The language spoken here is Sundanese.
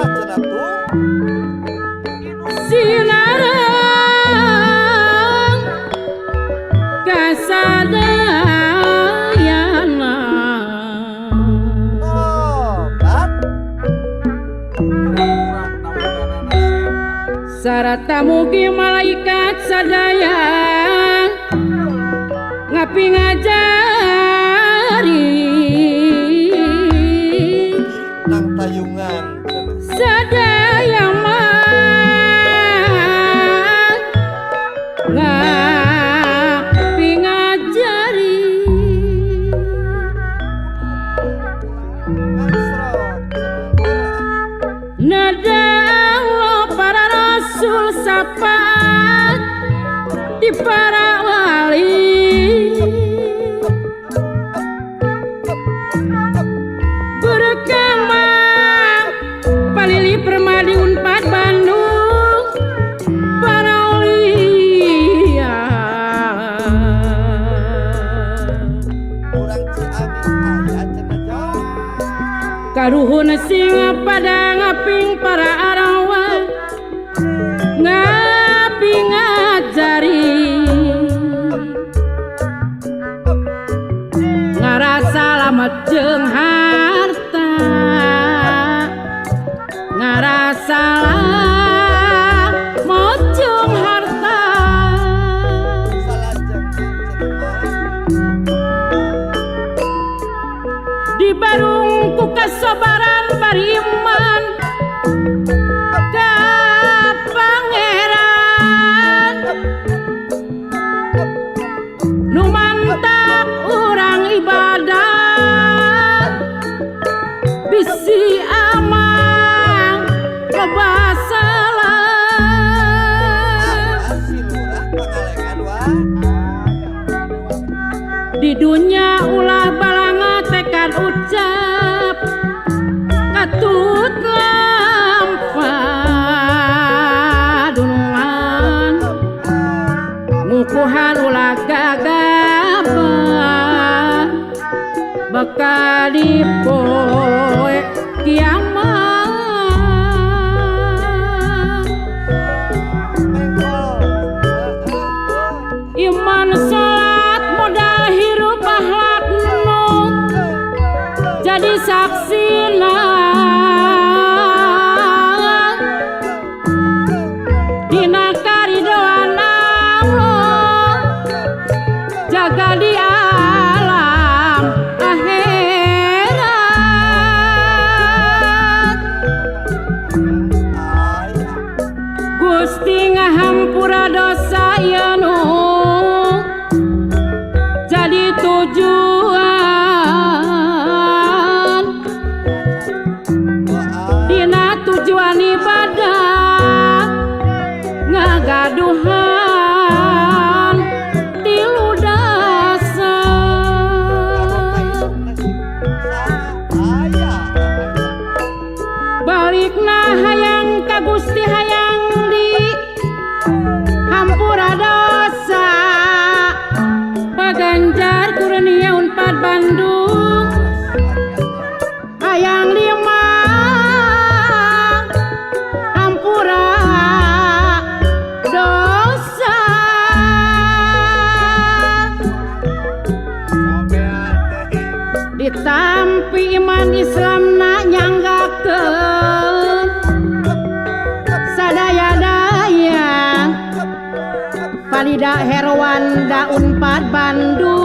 Lurah cenah tuh. Sinareng kasadayana. Tobat. Kurang tabunganana sep. Sarata mugi malaikat sadaya ngapi ngajari. Nang tayungan cenah. Sadaya mah ngapi ngajari. Ngangsrot cenah lurah. Nada Allah para rasul sapaat di para wali. Berkama palili permadi Unpad Bandung para aulia. Urang Ciamis aya cenah jong. Karuhun sing pada ngaping para arwah ngapi ngajari. Ngarasa lamet jeung harta, ngarasa lamot jeung harta. Salajengna cenah mah. Di barung ku kasabaran bari iman ka pangeran. Nu mantak urang ibadah bisi amang loba salah. Aya si lurah pangalengan wa. Di dunya ulah balanga tekad ucap katut lampah dunungan ngukuhan ulah gagabah bakal dipoe kiamat. Mengkol. Heeh tuh. Iman salat modal hirup akhlak nu jadi saksina. Dina karidoan Allah jaga di alam akhirat. Aya. Gusti ngahampura dosa ieu nu jadi tujuan. Doa. Dina tujuan ibadah ngagaduhan tilu dasar. Indungna si saha aya. Balikna hayang ka Gusti hayang di hampura dosa. Paganjar kurnia Unpad Bandung hayang lima hampura dosa. Sobean teuing. Ditampi iman Islam na nyanggakeun sadaya-daya. Palida Herwanda Unpad Bandung.